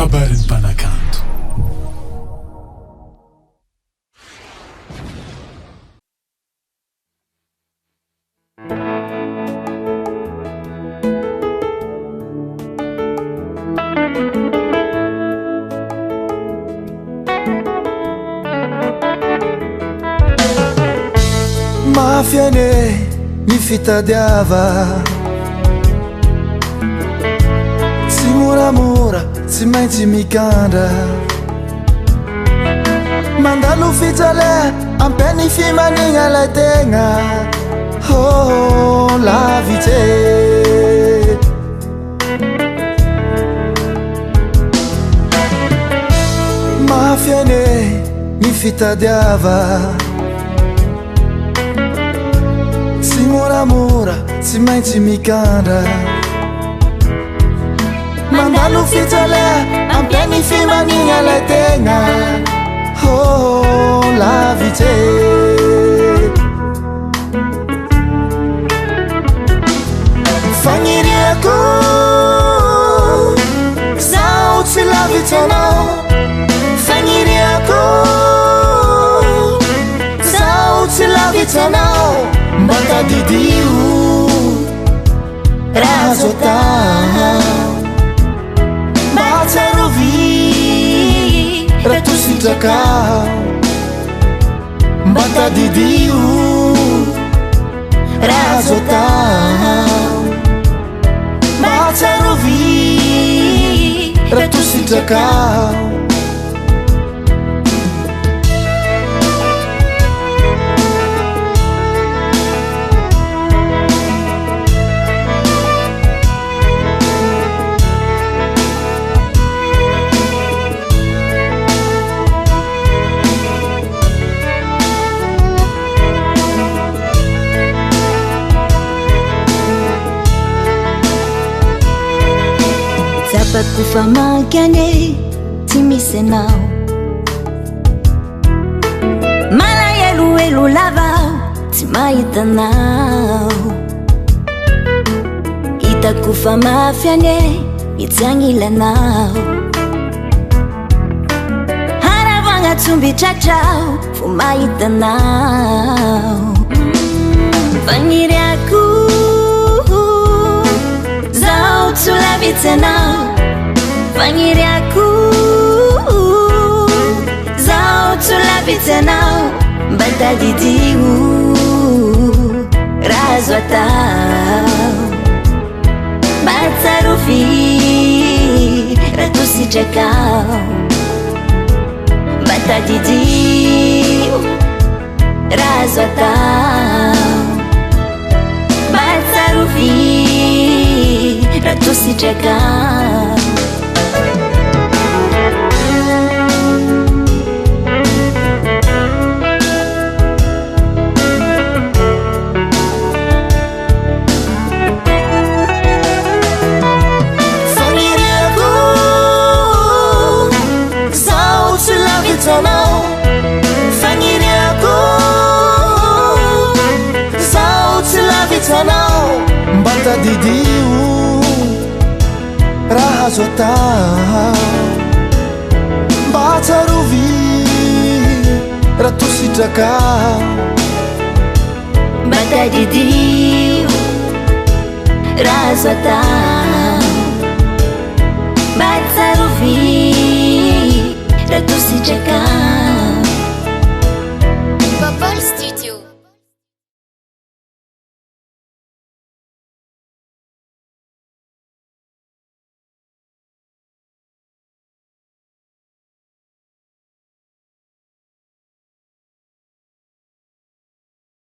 Kabarin'ny mpanakanto. Mafy anie ny fitadiava Tsy moramora, tsy maintsy mikandra Mandalo fijalea, ampia ny fimanigna lay tegna Oh, lavitse Mafy anie ny fitadiava Tsy moramora, tsy maintsy mikandra Mandalo fijalea, ampia ny fimanigna lay tegna Oh, lavitse Fagniriako Zaho tsy lavitsy anao Fagniriako Zaho tsy lavitsy anao Mba tadidio Raha azo atao Mba tsarovy Raha toa sitrakao Mba tadidio Raha azo atao Mba tsarovy Raha toa sitrakao Tsapako fa mankany tsy misy anao Malahelohelo lava tsy mahita anao Hitako fa mafy anie ny tsy agnilanao Haravagna tsomby tratrao vao mahita anao Faniriako zaho tsy ho lavitsy anao Faniriako zaho tsy ho lavitsy anao Mba tadidio raha azo atao Mba tsarovy raha toa sitrakao Mba tadidio raha azo atao Mba tsarovy raha toa sitrakao Faniriako Zaho tsy lavitsy anao Faniriako Zaho tsy lavitsy anao Mba tadidio Raha azo atao Mba tsarovy Raha toa sitrakao Mba tadidio raha azo atao.